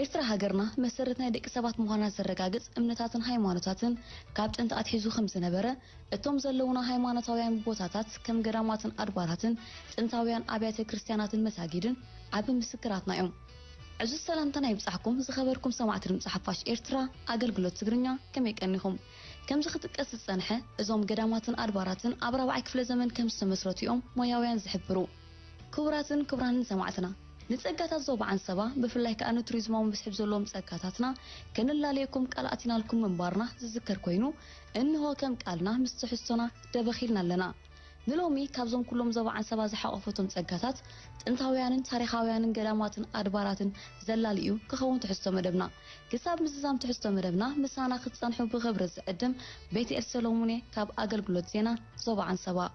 ኤርትራ ሃገርና መሰረት ናይ ደቂ ሰባት ምዃና ዘረጋግጽ እምነታትን ሃይማኖታትን ካብ ጥንቲ ኣትሒዙ ከም ዝነበረ፣ እቶም ዘለዉና ሃይማኖታውያን ቦታታት ከም ገዳማትን ኣድባራትን ጥንታውያን ኣብያተ ክርስቲያናትን መሳጊድን ዓቢ ምስክራትና እዮም። ዕዙዝ ሰላምታና ይብጻሕኩም ዝኸበርኩም ሰማዕቲ ድምጺ ሓፋሽ ኤርትራ ኣገልግሎት ትግርኛ፣ ከመይ ቀኒኹም? ከምዚ ክጥቀስ ዝጸንሐ፣ እዞም ገዳማትን ኣድባራትን ኣብ ራብዓይ ክፍለ ዘመን ከም ዝተመስረቱ እዮም ሞያውያን ዝሕብሩ። ክቡራትን ክቡራንን ሰማዕትና፣ ንጸጋታት ዞባ ዓንሰባ፣ ብፍላይ ከኣ ንቱሪዝማዊ መስሕብ ዘለዎም ጸጋታትና ከነላልየኩም ቃል ኣቲናልኩም ምንባርና ዝዝከር ኮይኑ፣ እንሆ ከም ቃልና ምስ ትሕዝቶና ደበኽ ኢልና ኣለና። ንሎሚ ካብዞም ኩሎም ዞባ ዓንሰባ ዝሓቆፈቶም ጸጋታት፣ ጥንታውያንን ታሪኻውያንን ገዳማትን ኣድባራትን ዘላልዩ ክኸውን ትሕዝቶ መደብና። ክሳብ ምዝዛም ትሕዝቶ መደብና ምሳና ክትጸንሑ ብኽብሪ ዝዕድም ቤትኤል ሰሎሙን እየ ካብ ኣገልግሎት ዜና ዞባ ዓንሰባ።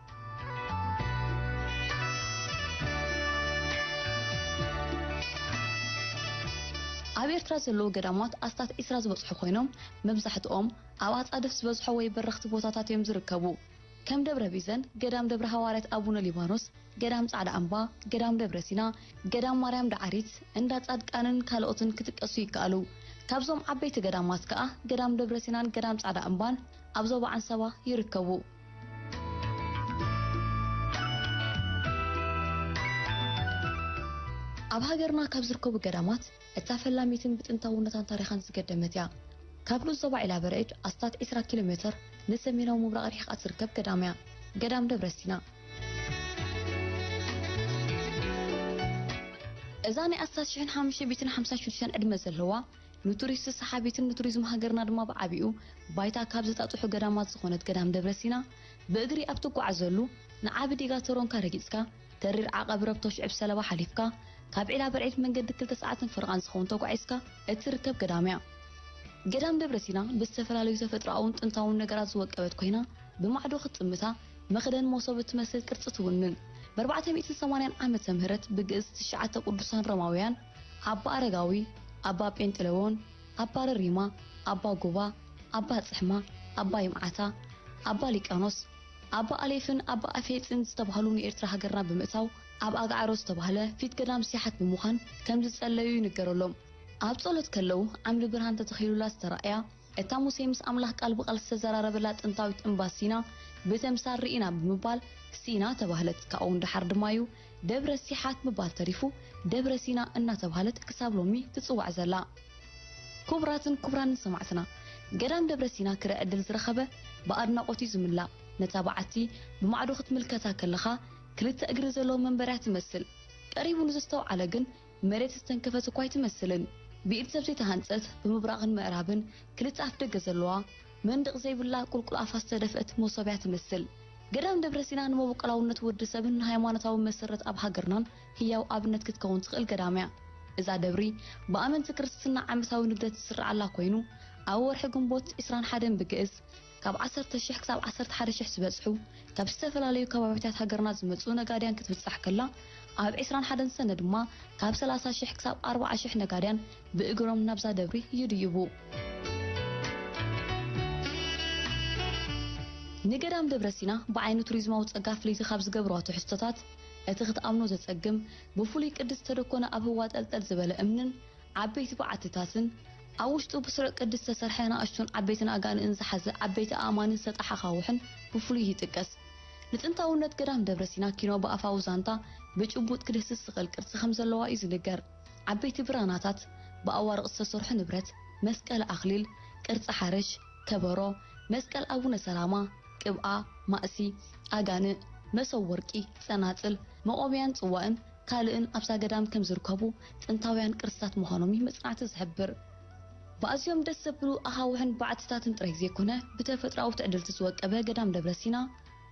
ኣብ ኤርትራ ዘለዉ ገዳማት ኣስታት ዒስራ ዝበጽሑ ኮይኖም፣ መብዛሕትኦም ኣብ ኣጻድፍ ዝበዝሖ ወይ በረኽቲ ቦታታት እዮም ዝርከቡ። ከም ደብረ ቢዘን፣ ገዳም ደብረ ሃዋርያት ኣቡነ ሊባኖስ፣ ገዳም ጻዕዳ ኣምባ፣ ገዳም ደብረ ሲና፣ ገዳም ማርያም ዳዕሪት፣ እንዳ ጻድቃንን ካልኦትን ክጥቀሱ ይከኣሉ። ካብዞም ዓበይቲ ገዳማት ከኣ ገዳም ደብረ ሲናን ገዳም ጻዕዳ ኣምባን ኣብ ዞባ ዓንሰባ ይርከቡ። ኣብ ሃገርና ካብ ዝርከቡ ገዳማት እታ ፈላሚትን ብጥንታውነታን ታሪኻን ዝገደመት እያ። ካብ ንኡስ ዞባ ዒላ በርዒድ ኣስታት ዒስራ ኪሎ ሜተር ንሰሜናዊ ምብራቕ ርሒቓ ትርከብ ገዳም እያ፣ ገዳም ደብረ ሲና። እዛ ናይ ኣስታት ሽሕን ሓሙሽተ ሚእትን ሓምሳን ሽዱሽተን ዕድመ ዘለዋ፣ ንቱሪስት ሰሓቢትን ንቱሪዝም ሃገርና ድማ ብዓቢኡ ባይታ ካብ ዘጣጥሑ ገዳማት ዝኾነት ገዳም ደብረ ሲና፣ ብእግሪ ኣብ ትጓዓዘሉ ንዓቢ ዲጋ ተሮንካ ረጊጽካ፣ ተሪር ዓቐብ ረብቶ ሽዕብ ሰለባ ሓሊፍካ፣ ካብ ዒላ በርዒድ መንገዲ ክልተ ሰዓትን ፍርቓን ዝኸውን ተጓዒዝካ እትርከብ ገዳም እያ። ገዳም ደብረ ሲና ብዝተፈላለዩ ተፈጥሮኣውን ጥንታውን ነገራት ዝወቀበት ኮይና፣ ብማዕዶ ክትጥምታ መኽደን መሶብ እትመስል ቅርጺ ትውንን። ብ ኣርባዕተ ሚእትን ሰማንያን ዓመተ ምህረት ብግእዝ ትሽዓተ ቅዱሳን ሮማውያን፣ ኣባ ኣረጋዊ፣ ኣባ ጴንጥሌዎን፣ ኣባ ረሪማ፣ ኣባ ጉባ፣ ኣባ ጽሕማ፣ ኣባ ይምዓታ፣ ኣባ ሊቃኖስ፣ ኣባ ኣሌፍን ኣባ ኣፌጽን ዝተባህሉ ንኤርትራ ሃገርና ብምእታው፣ ኣብ ኣግዓሮ ዝተባህለ ፊት ገዳም ሲሓት ብምዃን ከም ዝጸለዩ ይንገረሎም። ኣብ ጸሎት ከለዉ ዓምዲ ብርሃን ተተኺሉላ ዝተራእያ፣ እታ ሙሴ ምስ ኣምላኽ ቃል ብቓል ዝተዘራረበላ ጥንታዊት እምባ ሲና ብተምሳል ርኢና ብምባል ሲና ተባህለት። ካብኡ ንደሓር ድማ እዩ ደብረ ሲሓት ምባል ተሪፉ ደብረ ሲና እናተባህለት ክሳብ ሎሚ ትጽዋዕ ዘላ። ክቡራትን ክቡራንን ሰማዕትና፣ ገዳም ደብረ ሲና ክርኢ ዕድል ዝረኸበ ብኣድናቖት እዩ ዝምላእ። ነታ በዓቲ ብማዕዶ ክትምልከታ ከለኻ ክልተ እግሪ ዘለዎ መንበርያ ትመስል። ቀሪቡ ንዝስተውዓለ ግን መሬት ዝተንከፈት እኳ ኣይትመስልን። ብኢድ ሰብ ዘይተሃንጸት፣ ብምብራቕን ምዕራብን ክልተ ኣፍ ደገ ዘለዋ፣ መንደቕ ዘይብላ፣ ቁልቁል ኣፋ ዝተደፍአት መሶብ እያ ትመስል። ገዳም ደብረ ሲና ንመበቆላውነት ወዲ ሰብን ንሃይማኖታዊ መሰረት ኣብ ሃገርናን ህያው ኣብነት ክትከውን ትኽእል ገዳም እያ። እዛ ደብሪ ብኣመንቲ ክርስትና ዓመታዊ ንግደት ዝስርዓላ ኮይኑ፣ ኣብ ወርሒ ግንቦት ዒስራን ሓደን ብግእዝ፣ ካብ ዓሰርተ ሽሕ ክሳብ ዓሰርተ ሓደ ሽሕ ዝበጽሑ ካብ ዝተፈላለዩ ከባቢታት ሃገርና ዝመጹ ነጋድያን ክትብጻሕ ከላ፣ ኣብ ዒስራን ሓደን ሰነ ድማ ካብ ሰላሳ ሽሕ ክሳብ ኣርባዓ ሽሕ ነጋድያን ብእግሮም ናብዛ ደብሪ ይድይቡ። ንገዳም ደብረ ሲና ብዓይኒ ቱሪዝማዊ ጸጋ ፍልይቲ ካብ ዝገብርዋ ትሕዝቶታት፣ እቲ ክትኣምኖ ዘጸግም፣ ብፍሉይ ቅዲ ዝተደኮነ ኣብ ህዋ ጠልጠል ዝበለ እምንን ዓበይቲ በዓትታትን፣ ኣብ ውሽጡ ብስሩዕ ቅዲ ዝተሰርሐ ንኣሽቱን ዓበይትን ኣጋንእን ዝሓዘ ዓበይቲ ኣእማንን ዝተጣሓ ኣኻውሕን ብፍሉይ ይጥቀስ። ንጥንታውነት ገዳም ደብረ ሲና ኪኖ ብኣፋዊ ዛንታ ብጭቡጥ ክድህስስ ዝኽእል ቅርጺ ከም ዘለዋ እዩ ዝንገር። ዓበይቲ ብራናታት፣ ብኣዋርቕ ዝተሰርሑ ንብረት፣ መስቀል ኣኽሊል፣ ቅርጺ ሓርሽ፣ ከበሮ፣ መስቀል ኣቡነ ሰላማ፣ ቅብኣ፣ ማእሲ፣ ኣጋንእ፣ መሶብ ወርቂ፣ ጸናጽል፣ መቖምያን ጽዋእን ካልእን ኣብዛ ገዳም ከም ዝርከቡ ጥንታውያን ቅርስታት ምዃኖም እዩ መጽናዕቲ ዝሕብር። ብኣዝዮም ደስ ዘብሉ ኣኻውሕን በዓትታትን ጥራይ ዘይኮነ፣ ብተፈጥሮኣዊ ትዕድልቲ ዝወቀበ ገዳም ደብረ ሲና፣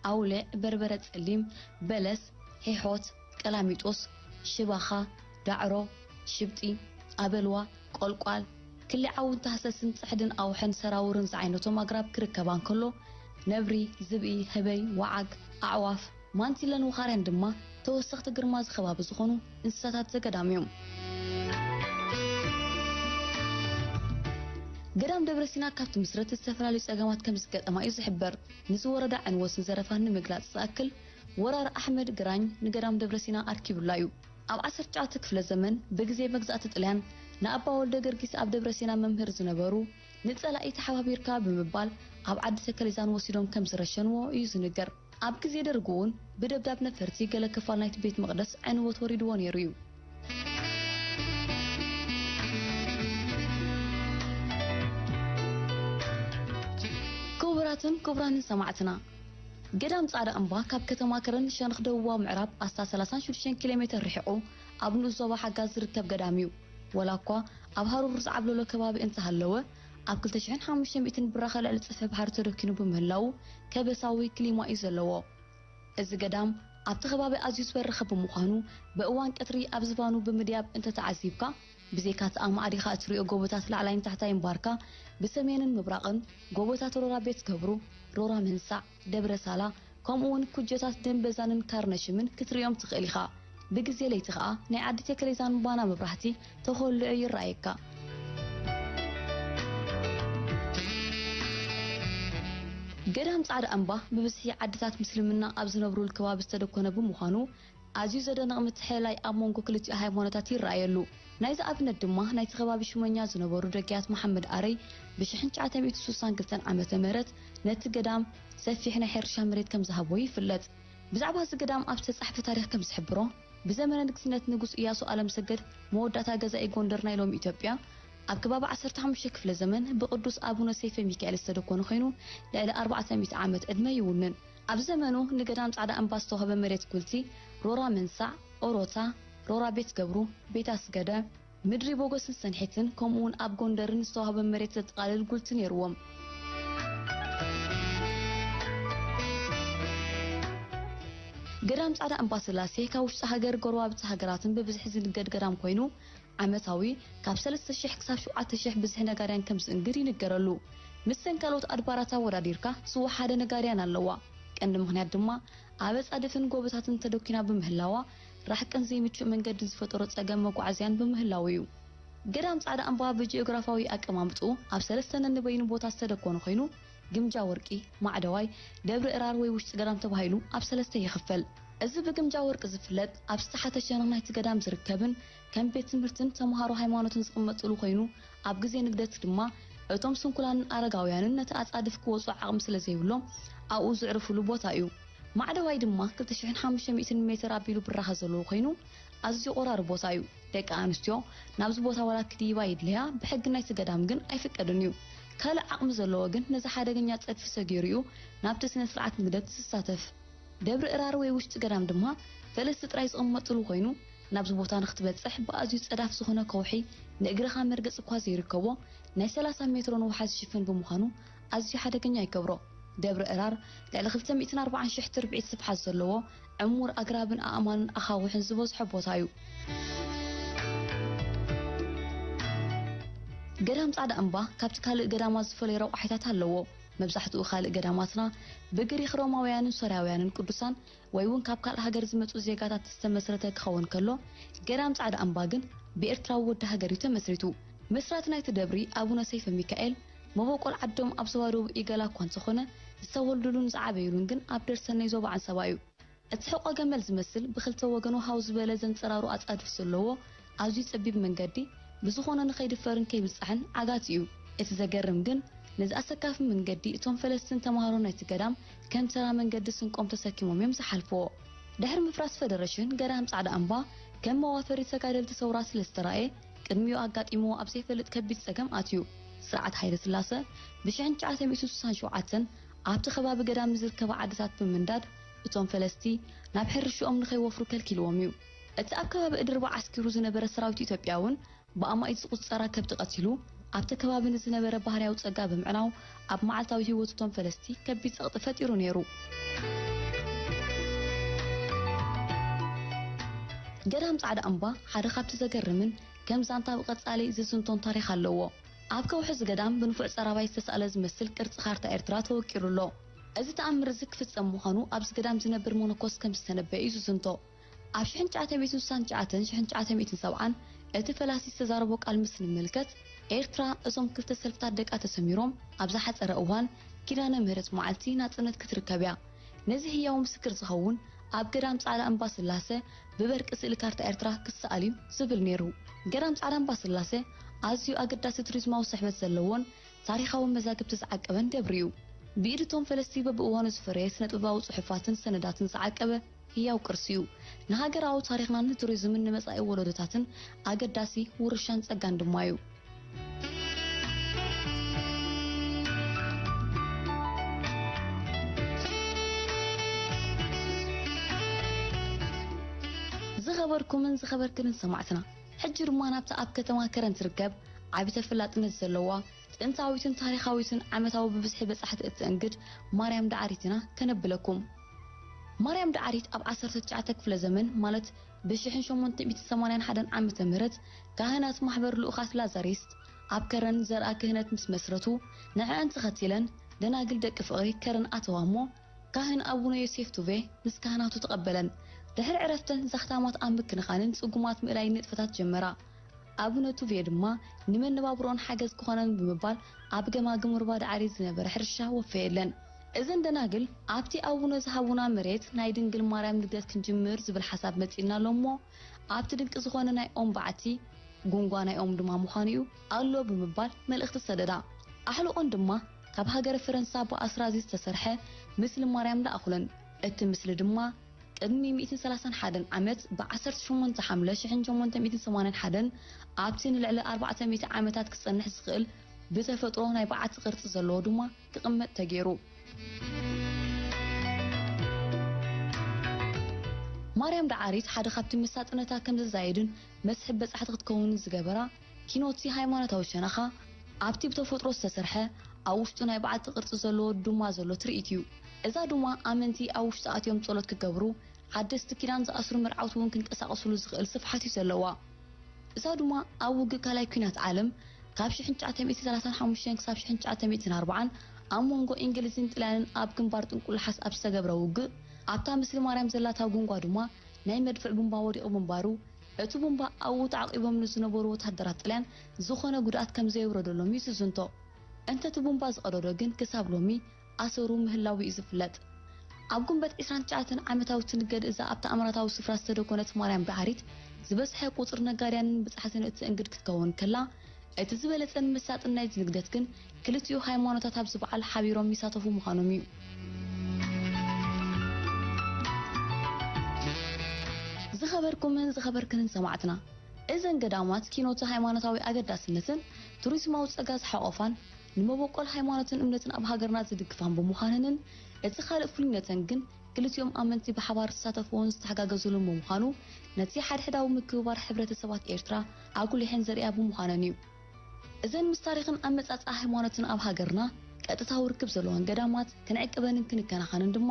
ኣውሊዕ፣ በርበረ ጸሊም፣ በለስ፣ ሒሖት፣ ቀላሚጦስ፣ ሽባኻ፣ ዳዕሮ፣ ሽብጢ፣ ኣበልዋ፣ ቆልቋል፣ ክሊ ዓውን ታህሰስን ጽሕድን ኣውሕን ሰራውርን ዝዓይነቶም ኣግራብ ክርከባ እንከሎ፣ ነብሪ፣ ዝብኢ፣ ህበይ፣ ወዓግ፣ ኣዕዋፍ፣ ማንቲለን ወኻርያን ድማ ተወሰኽቲ ግርማ እዚ ከባቢ ዝኾኑ እንስሳታት ዘገዳም እዮም። ገዳም ደብረ ሲና ካብ ትምስረት ዝተፈላለዩ ጸገማት ከም ዝገጠማ እዩ ዝሕበር። ንዝወረዳ ዕንወትን ዘረፋን ንምግላጽ ዝኣክል፣ ወራር ኣሕመድ ግራኝ ንገዳም ደብረ ሲና ኣርኪቡላ እዩ። ኣብ ዓሰርተ ትሽዓተ ክፍለ ዘመን ብግዜ መግዛእቲ ጥልያን ንኣባ ወልደ ገርጊስ ኣብ ደብረ ሲና መምህር ዝነበሩ ንጸላኢ ተሓባቢርካ ብምባል ኣብ ዓዲ ተከሊዛን ወሲዶም ከም ዝረሸንዎ እዩ ዝንገር። ኣብ ግዜ ደርጊ እውን ብደብዳብ ነፈርቲ ገለ ክፋል ናይቲ ቤት መቕደስ ዕንወት ወሪድዎ ነይሩ እዩ። ክቡራትን ክቡራንን ሰማዕትና፣ ገዳም ጻዕዳ እምባ ካብ ከተማ ከረን ሸነኽ ደቡባዊ ምዕራብ ኣስታት ሰላሳን ሽዱሽተን ኪሎ ሜተር ርሒቑ ኣብ ንኡስ ዞባ ሓጋዝ ዝርከብ ገዳም እዩ። ወላ እኳ ኣብ ሃሩር ዝዓብለሎ ከባቢ እንተሃለወ፣ ኣብ ክልተ ሽሕን ሓሙሽተ ሚእትን ብራኸ ልዕሊ ጽፍሒ ባሕሪ ተደኪኑ ብምህላዉ ከበሳዊ ክሊማ እዩ ዘለዎ። እዚ ገዳም ኣብቲ ከባቢ ኣዝዩ ዝበረኸ ብምዃኑ፣ ብእዋን ቀትሪ ኣብ ዝባኑ ብምድያብ እንተተዓዚብካ፣ ብዘይካ እቲ ኣማዕዲኻ እትሪኦ ጎቦታት ላዕላይን ታሕታይን ባርካ፣ ብሰሜንን ምብራቕን ጎቦታት ሮራ ቤት ገብሩ፣ ሮራ መንሳዕ፣ ደብረ ሳላ፣ ከምኡ እውን ኩጀታት ደንበዛንን ካርነሽምን ክትሪኦም ትኽእል ኢኻ። ብግዜ ለይቲ ኸኣ ናይ ዓዲ ተከሌዛን ባና መብራህቲ ተኾልዑ ይረኣየካ። ገዳም ጻዕዳ እምባ ብብዝሒ ዓድታት ምስልምና ኣብ ዝነብሩሉ ከባቢ ዝተደኮነ ብምዃኑ፣ ኣዝዩ ዘደንቕ ምትሕልላይ ኣብ መንጎ ክልቲኡ ሃይማኖታት ይረኣየሉ። ናይዚ ኣብነት ድማ ናይቲ ከባቢ ሹመኛ ዝነበሩ ደግያት መሓመድ ኣረይ ብሽሕን ትሽዓተ ሚእትን ስሳን ክልተን ዓመተ ምህረት ነቲ ገዳም ሰፊሕ ናይ ሕርሻ መሬት ከም ዝሃቦ ይፍለጥ። ብዛዕባ እዚ ገዳም ኣብ ዝተጻሕፈ ታሪኽ ከም ዝሕብሮ፣ ብዘመነ ንግስነት ንጉስ እያሱ ኣለምሰገድ መወዳእታ ገዛኢ ጎንደር ናይ ሎሚ ኢትዮጵያ፣ ኣብ ከባቢ ዓሰርተ ሓሙሽተ ክፍለ ዘመን ብቅዱስ ኣቡነ ሰይፈ ሚካኤል ዝተደኮነ ኮይኑ፣ ልዕሊ ኣርባዕተ ሚእቲ ዓመት ዕድመ ይውንን። ኣብ ዘመኑ ንገዳም ጻዕዳ እምባ ዝተዋህበ መሬት ጉልቲ፣ ሮራ መንሳዕ፣ ኦሮታ፣ ሮራ ቤት ገብሩ፣ ቤት ኣስገደ፣ ምድሪ ቦጎስን ሰንሒትን፣ ከምኡውን ኣብ ጎንደርን ዝተዋህበ መሬት ዘጠቓልል ጉልቲ ነይርዎም። ገዳም ጻዕዳ እምባ ስላሴ ካብ ውሽጢ ሃገር፣ ጎረባብቲ ሃገራትን ብብዝሒ ዝንገድ ገዳም ኮይኑ፣ ዓመታዊ ካብ ሰለስተ ሽሕ ክሳብ ሸውዓተ ሽሕ ብዝሒ ነጋድያን ከም ዝእንግድ ይንገረሉ። ምስተን ካልኦት ኣድባራት ኣወዳዲርካ ዝወሓደ ነጋድያን ኣለዋ። ቀንዲ ምኽንያት ድማ ኣብ ኣጻድፍን ጎቦታትን ተደኲና ብምህላዋ፣ ራሕቅን ዘይምቹእ መንገድን ዝፈጠሮ ጸገም መጓዓዝያን ብምህላዉ እዩ። ገዳም ጻዕዳ እምባ ብጂኦግራፋዊ ኣቀማምጥኡ ኣብ ሰለስተ ነንበይኑ ቦታ ዝተደኮነ ኮይኑ፣ ግምጃ ወርቂ፣ ማዕደዋይ፣ ደብረ እራር ወይ ውሽጢ ገዳም ተባሂሉ ኣብ ሰለስተ ይኽፈል። እዚ ብግምጃ ወርቂ ዝፍለጥ ኣብ ዝተሓተ ሸነኽ ናይቲ ገዳም ዝርከብን ከም ቤት ትምህርትን ተምሃሮ ሃይማኖትን ዝቕመጥሉ ኮይኑ፣ ኣብ ግዜ ንግደት ድማ እቶም ስንኩላንን ኣረጋውያንን ነቲ ኣጻድፍ ክወጹ ዓቕሚ ስለ ዘይብሎም ኣብኡ ዝዕርፍሉ ቦታ እዩ። ማዕደዋይ ድማ ክልተ ሽሕን ሓሙሽተ ሚእትን ሜትር ኣቢሉ ብራኸ ዘለዎ ኮይኑ፣ ኣዝዩ ቆራሪ ቦታ እዩ። ደቂ ኣንስትዮ ናብዚ ቦታ ዋላ ክድይባ ይድለያ፣ ብሕጊ ናይቲ ገዳም ግን ኣይፍቀድን እዩ። ካልእ ዓቕሚ ዘለዎ ግን ነዚ ሓደገኛ ጸድፊ ሰጊሩ እዩ ናብቲ ስነ ስርዓት ንግደት ዝሳተፍ። ደብሪ እራር ወይ ውሽጢ ገዳም ድማ ፈለስቲ ጥራይ ዝቕመጥሉ ኮይኑ፣ ናብዚ ቦታ ንክትበጽሕ ብኣዝዩ ጸዳፍ ዝኾነ ከውሒ ንእግርኻ መርገጽ እኳ ዘይርከቦ ናይ ሰላሳ ሜትሮ ንውሓት ዝሽፍን ብምዃኑ ኣዝዩ ሓደገኛ ይገብሮ። ደብሪ እራር ልዕሊ ክልተ ሚእትን ኣርባዓን ሽሕ ትርብዒት ስፍሓት ዘለዎ ዕሙር ኣግራብን ኣእማንን ኣኻውሕን ዝበዝሖ ቦታ እዩ። ገዳም ጻዕዳ እምባ ካብቲ ካልእ ገዳማት ዝፈለዩ ረቋሒታት ኣለዎ። መብዛሕትኡ ካልእ ገዳማትና ብግሪኽ ሮማውያንን ሶርያውያንን ቅዱሳን ወይ እውን ካብ ካልእ ሃገር ዝመጹ ዜጋታት ዝተመስረተ ክኸውን ከሎ፣ ገዳም ጻዕዳ እምባ ግን ብኤርትራዊ ወዲ ሃገር እዩ ተመስሪቱ። መስራቲ ናይቲ ደብሪ ኣቡነ ሰይፈ ሚካኤል መበቆል ዓዶም ኣብ ዞባ ደቡብ ኢገላ እኳ እንተኾነ፣ ዝተወልዱሉን ዝዓበዩሉን ግን ኣብ ደርሰነይ ዞባ ዓንሰባ እዩ። እቲ ሕቖ ገመል ዝመስል ብኽልተ ወገኑ ሃው ዝበለ ዘንጸራሩ ኣጻድፍ ዘለዎ ኣዝዩ ጸቢብ መንገዲ ብዝኾነ ንኸይድፈርን ከይብጻሕን ዓጋቲ እዩ። እቲ ዘገርም ግን ነዚ ኣሰካፊ መንገዲ እቶም ፈለስትን ተምሃሮን ናይቲ ገዳም ከም ተራ መንገዲ ስንቆም ተሰኪሞም እዮም ዝሓልፍዎ። ድሕሪ ምፍራስ ፈደረሽን ገዳም ጻዕዳ እምባ ከም መዋፈሪ ተጋደልቲ ሰውራ ስለ ዝተራእየ ቅድሚኡ ኣጋጢምዎ ኣብ ዘይፈልጥ ከቢድ ጸገም ኣትዩ። ስርዓት ሃይለ ስላሰ ብሽሕን ትሽዓተ ሚእትን ስሳን ሸውዓተን ኣብቲ ከባቢ ገዳም ንዝርከባ ዓድታት ብምንዳድ እቶም ፈለስቲ ናብ ሕርሽኦም ንኸይወፍሩ ከልኪልዎም እዩ። እቲ ኣብ ከባቢ እድርባ ዓስኪሩ ዝነበረ ሰራዊት ኢትዮጵያ እውን ብኣማኢት ዝቑጸራ ከብቲ ቀቲሉ ኣብቲ ከባቢ ንዝነበረ ባህርያዊ ጸጋ ብምዕናው ኣብ መዓልታዊ ህይወት እቶም ፈለስቲ ከቢድ ጸቕጢ ፈጢሩ ነይሩ። ገዳም ጻዕዳ እምባ ሓደ ካብቲ ዘገርምን ከም ዛንታ ብቐጻሊ ዝዝንቶን ታሪኽ ኣለዎ። ኣብ ከውሒ እዚ ገዳም ብንፉዕ ጸራባይ ዝተሳእለ ዝመስል ቅርጺ ካርታ ኤርትራ ተወቂሩ ኣሎ። እዚ ተኣምር እዚ ክፍጸም ምዃኑ ኣብዚ ገዳም ዝነብር መነኮስ ከም ዝተነበየ እዩ ዝዝንቶ። ኣብ ሽሕን ትሽዓተ ሚእትን ስሳን ትሽዓተን ሽሕን ትሽዓተ ሚእትን ሰብዓን እቲ ፈላሲ ዝተዛረቦ ቃል ምስ ንምልከት፣ ኤርትራ እዞም ክልተ ሰልፍታት ደቃ ተሰሚሮም ኣብ ዝሓጸረ እዋን ኪዳነ ምህረት መዓልቲ ናጽነት ክትርከብ እያ። ነዚ ህያው ምስክር ዝኸውን ኣብ ገዳም ጻዕዳ እምባ ስላሰ ብበርቂ ስእሊ ካርታ ኤርትራ ክሰኣል እዩ ዝብል ነይሩ። ገዳም ጻዕዳ እምባ ስላሰ ኣዝዩ ኣገዳሲ ቱሪዝማዊ ስሕበት ዘለዎን ታሪኻዊ መዛግብቲ ዝዓቀበን ደብሪ እዩ። ብኢድ እቶም ፈለስቲ በብእዋኑ ዝፈረየ ስነ-ጥበባዊ ጽሑፋትን ሰነዳትን ዝዓቀበ ህያው ቅርሲ እዩ። ንሃገራዊ ታሪኽናን ንቱሪዝምን ንመጻኢ ወለዶታትን ኣገዳሲ ውርሻን ጸጋን ድማ እዩ። ዝኸበርኩምን ዝኸበርክንን ሰማዕትና፣ ሕጂ ድማ ናብታ ኣብ ከተማ ከረን ትርከብ ዓቢ ተፈላጥነት ዘለዋ ጥንታዊትን ታሪኻዊትን ዓመታዊ ብብዝሒ በጻሕቲ እተእንግድ ማርያም ዳዕሪት ኢና ከነብለኩም። ማርያም ዳዕሪት ኣብ ዓሰርተ ትሽዓተ ክፍለ ዘመን፣ ማለት ብሽሕን ሸሞንተ ሚእትን ሰማንያን ሓደን ዓመተ ምህረት፣ ካህናት ማሕበር ልኡኻት ላዛሪስት ኣብ ከረን ዘርኣ ክህነት ምስ መስረቱ፣ ንዕአን ተኸቲለን ደናግል ደቂ ፍቕሪ ከረን ኣተዋ እሞ፣ ካህን ኣቡነ ዮሴፍ ቱቬ ምስ ካህናቱ ተቐበለን። ድሕሪ ዕረፍተን ዘኽታማት ኣብ ምክንኻንን ጽጉማት ምእላይን ንጥፈታት ጀመራ። ኣቡነ ቱቬ ድማ ንመነባብሮኦን ሓገዝ ክኾነን ብምባል ኣብ ገማግም ሩባ ዳዕሪት ዝነበረ ሕርሻ ወፈየለን። እዘን ደናግል ኣብቲ ኣቡነ ዝሃቡና መሬት ናይ ድንግል ማርያም ልደት ክንጅምር ዝብል ሓሳብ መጺእና ኣሎ እሞ ኣብቲ ድንቂ ዝኾነ ናይ ኦም በዓቲ ጉንጓ ናይ ኦም ድማ ምዃኑ እዩ ኣሎ ብምባል መልእኽቲ ሰደዳ። ኣሕሉቖን ድማ ካብ ሃገረ ፈረንሳ ብኣስራዚ ዝተሰርሐ ምስሊ ማርያም ለኣኹለን። እቲ ምስሊ ድማ ቅድሚ ሚእትን ሰላሳን ሓደን ዓመት ብ ዓሰርተ ሸሞንተ ሓምለ ሽሕን ሸሞንተ ሚእትን ሰማንያን ሓደን ኣብቲ ንልዕሊ ኣርባዕተ ሚእቲ ዓመታት ክጸንሕ ዝኽእል ብተፈጥሮ ናይ በዓቲ ቅርጺ ዘለዎ ድማ ክቕመጥ ተገይሩ። ማርያም ዳዓሪት ሓደ ካብቲ መሳጥነታ ከም ዘዛየድን መስሕብ በጻሕቲ ክትከውን ዝገበራ ኪኖቲ ሃይማኖታዊ ሸነኻ ኣብቲ ብተፈጥሮ ዝተሰርሐ ኣብ ውሽጡ ናይ በዓቲ ቅርጺ ዘለዎ ዱማ ዘሎ ትርኢት እዩ። እዛ ዱማ ኣመንቲ ኣብ ውሽጢ ኣትዮም ጸሎት ክገብሩ፣ ሓደስቲ ኪዳን ዝኣስሩ መርዓውቲ እውን ክንቀሳቐስሉ ዝኽእል ስፍሓት እዩ ዘለዋ። እዛ ድማ ኣብ ውግእ ካልኣይ ኲናት ዓለም ካብ ሽሕን ትሽዓተ ሚእትን ሰላሳን ሓሙሽተን ክሳብ ሽሕን ትሽዓተ ሚእትን ኣርባዓን ኣብ መንጎ እንግሊዝን ጥልያንን ኣብ ግንባር ጥንቁልሓስ ኣብ ዝተገብረ ውግእ ኣብታ ምስሊ ማርያም ዘላታ ጉንጓ ድማ ናይ መድፍዕ ቡምባ ወዲቑ ምንባሩ፣ እቲ ቡምባ ኣብኡ ተዓቂቦም ንዝነበሩ ወታደራት ጥልያን ዝኾነ ጉድኣት ከም ዘየውረደሎም እዩ ዝዝንቶ። እንተ እቲ ቡምባ ዝቐደዶ ግን ክሳብ ሎሚ ኣሰሩ ምህላው እዩ ዝፍለጥ። ኣብ ጉንበት ዕስራን ትሽዓተን ዓመታዊ ትንገድ እዛ ኣብ ተኣምራታዊ ስፍራ ዝተደኮነት ማርያም ዳዕሪት ዝበዝሐ ቁጽሪ ነጋድያንን በጻሕትን እትእንግድ ክትከውን ከላ፣ እቲ ዝበለጸን መሳጥን ናይዚ ንግደት ግን ክልቲኡ ሃይማኖታት ኣብዚ በዓል ሓቢሮም ይሳተፉ ምዃኖም እዩ። ዝኸበርኩምን ዝኸበርክንን ሰማዕትና፣ እዘን ገዳማት ኪኖቲ ሃይማኖታዊ ኣገዳስነትን ቱሪዝማዊ ጸጋ ዝሓቖፋን ንመበቆል ሃይማኖትን እምነትን ኣብ ሃገርና ዝድግፋን ብምዃነንን፣ እቲ ካልእ ፍሉይነተን ግን ክልቲኦም ኣመንቲ ብሓባር ዝሳተፍዎን ዝተሓጋገዙሉን ብምዃኑ፣ ነቲ ሓድሕዳዊ ምክብባር ሕብረተሰባት ኤርትራ ኣጉሊሐን ዘርእያ ብምዃነን እዩ። እዘን ምስ ታሪኽን ኣመጻጽኣ ሃይማኖትን ኣብ ሃገርና ቀጥታዊ ርክብ ዘለወን ገዳማት ክንዕቅበንን ክንከናኸንን ድማ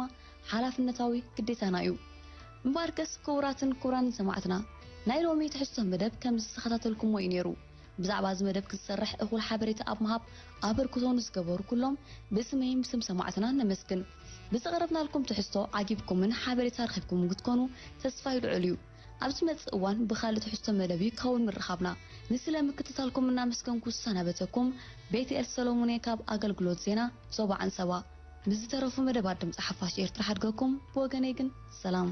ሓላፍነታዊ ግዴታና እዩ። እምበኣርከስ ክቡራትን ክቡራንን ሰማዕትና፣ ናይ ሎሚ ትሕዝቶ መደብ ከም ዝተኸታተልኩሞ እዩ ነይሩ። ብዛዕባ እዚ መደብ ክዝሰርሕ እኹል ሓበሬታ ኣብ ምሃብ ኣበርክቶ ንዝገበሩ ኩሎም ብስመይን ብስም ሰማዕትና ነመስግን። ብዘቕረብናልኩም ትሕዝቶ ዓጊብኩምን ሓበሬታ ረኺብኩምን ክትኮኑ ተስፋይ ልዑል እዩ። ኣብ ዝመጽእ እዋን ብኻልእ ትሕዝቶ መደብ እዩ ክኸውን ምርኻብና። ንስለ ምክትታልኩም እናመስገንኩ ዝሰናበተኩም ቤትኤል ሰሎሞን እየ ካብ ኣገልግሎት ዜና ዞባ ዓንሰባ። ምስ ዝተረፉ መደባት ድምፂ ሓፋሽ ኤርትራ ሓድገኩም። ብወገነይ ግን ሰላም።